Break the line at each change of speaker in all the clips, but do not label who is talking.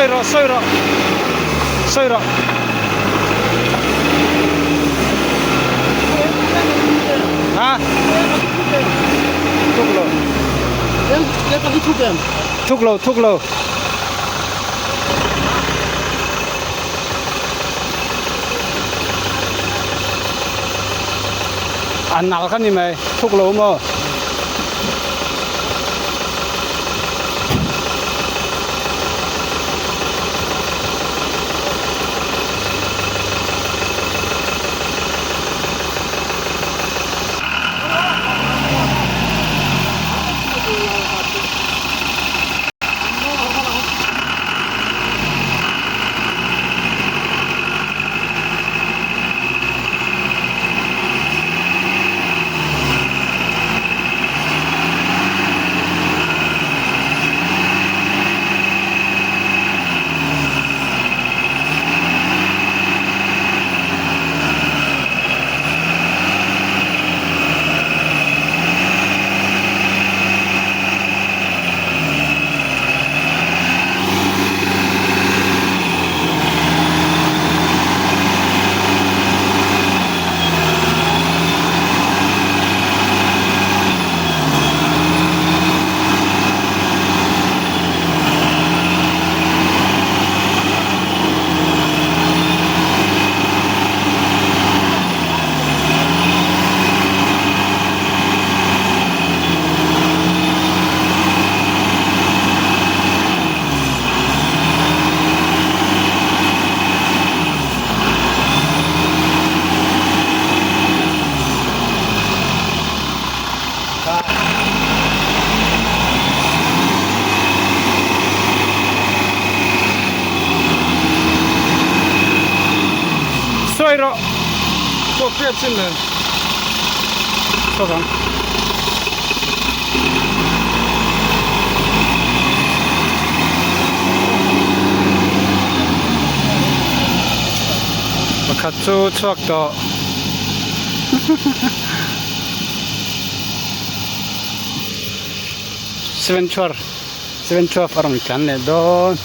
Sawi rawh, sawi rawh, sawi rawh. Ha? Thuk lo. Thuk lo, thuk lo. A nal kha ni mai, thuk lo maw? Sawi rawh.
Chhuak hriat chin le.
Chhuak ang. Pakhat chu chhuak tawh. 7:12 7:12 a rawn tlan leh dawn.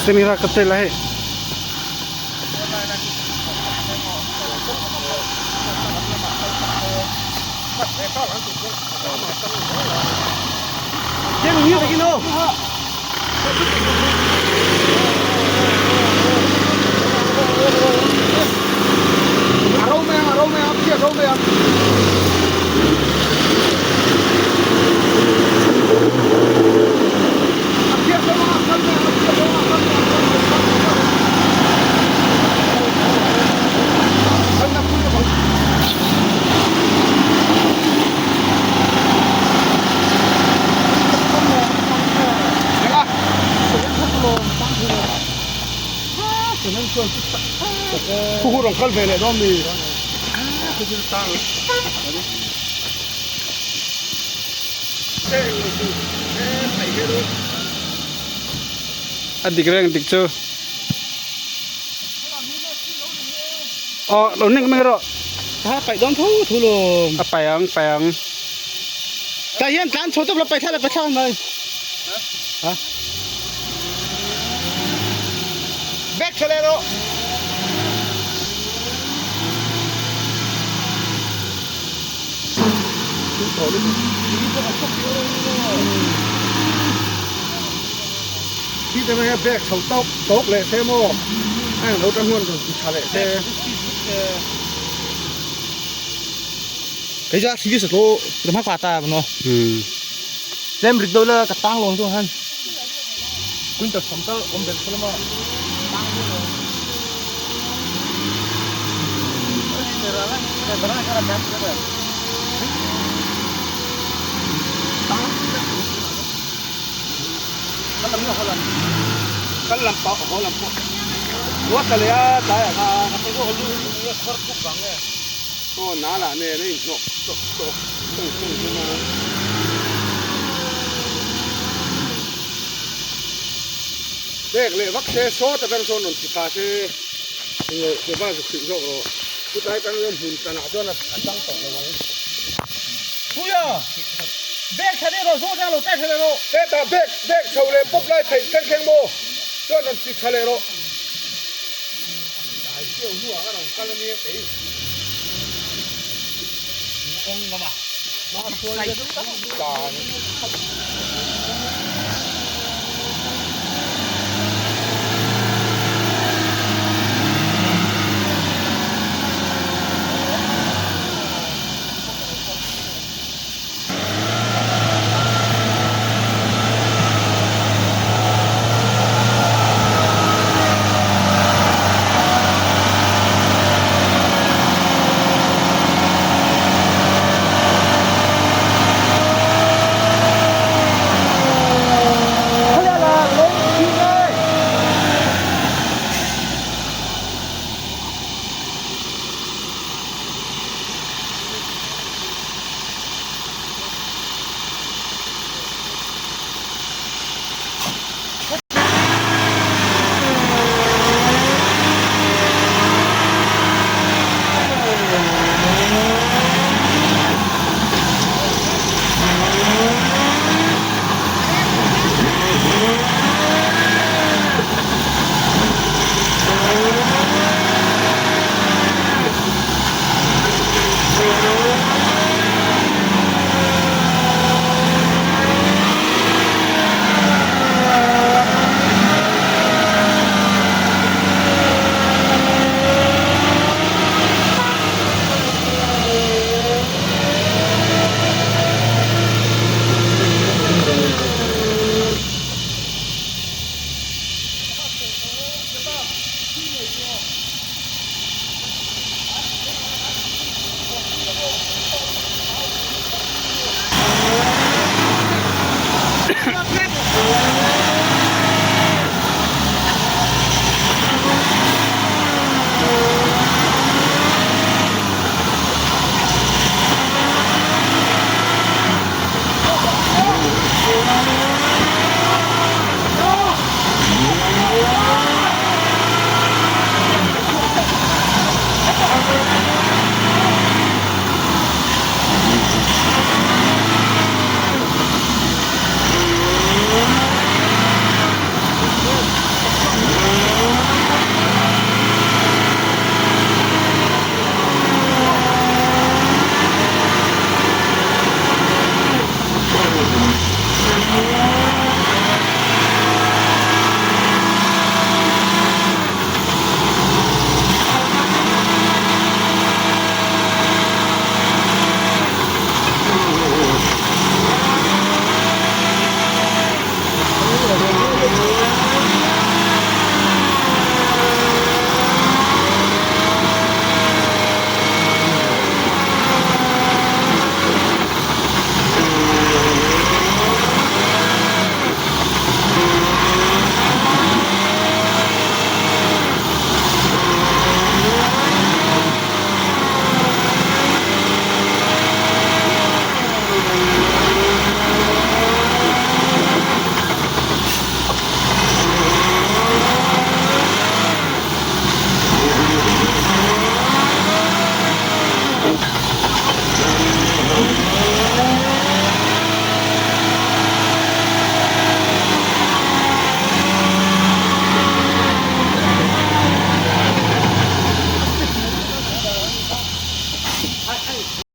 Semira ka tel a hei.
Khu rawn kal ve leh dawn mi.
A dik reng dik chu. Aw lo nek mai rawh.
Ha paih dawn tho tho lo.
A paih ang paih ang.
Tah hian tlan chho tawp la paih thla la paih thla mai. Ha. Back tha leh rawh. Khi te mai back chho tawp tawp leh se maw a englo tan huan rawn ti tha leh se. Kei chu a hri sa tawh ka hma ta no. Tlem rit deuh la ka tang lawng chu han. Quintal sawm tal awm belh kha lama.
Kal lam pawh haw lam pawh ruat ta leh a tlaiah khan aw nal ah nen a inhnawh tawk tawk tung tung hlawm a. Bag leh vak se saw ta ber sawn rawn ti thla se enge ke va zu hrilh zawk rawh chutlai atang hian hmun tanah chuan a tang tawh lo ang.
Puia bag tha deuh rawh zawh ta lo tai tha leh rawh.
Hetah bag bag chho leh pawp lai theih thleng thleng maw chuan rawn ti tha leh rawh. Dai chiau hnuah ka rawn kal ania kei.
Kawng lamah
Dan.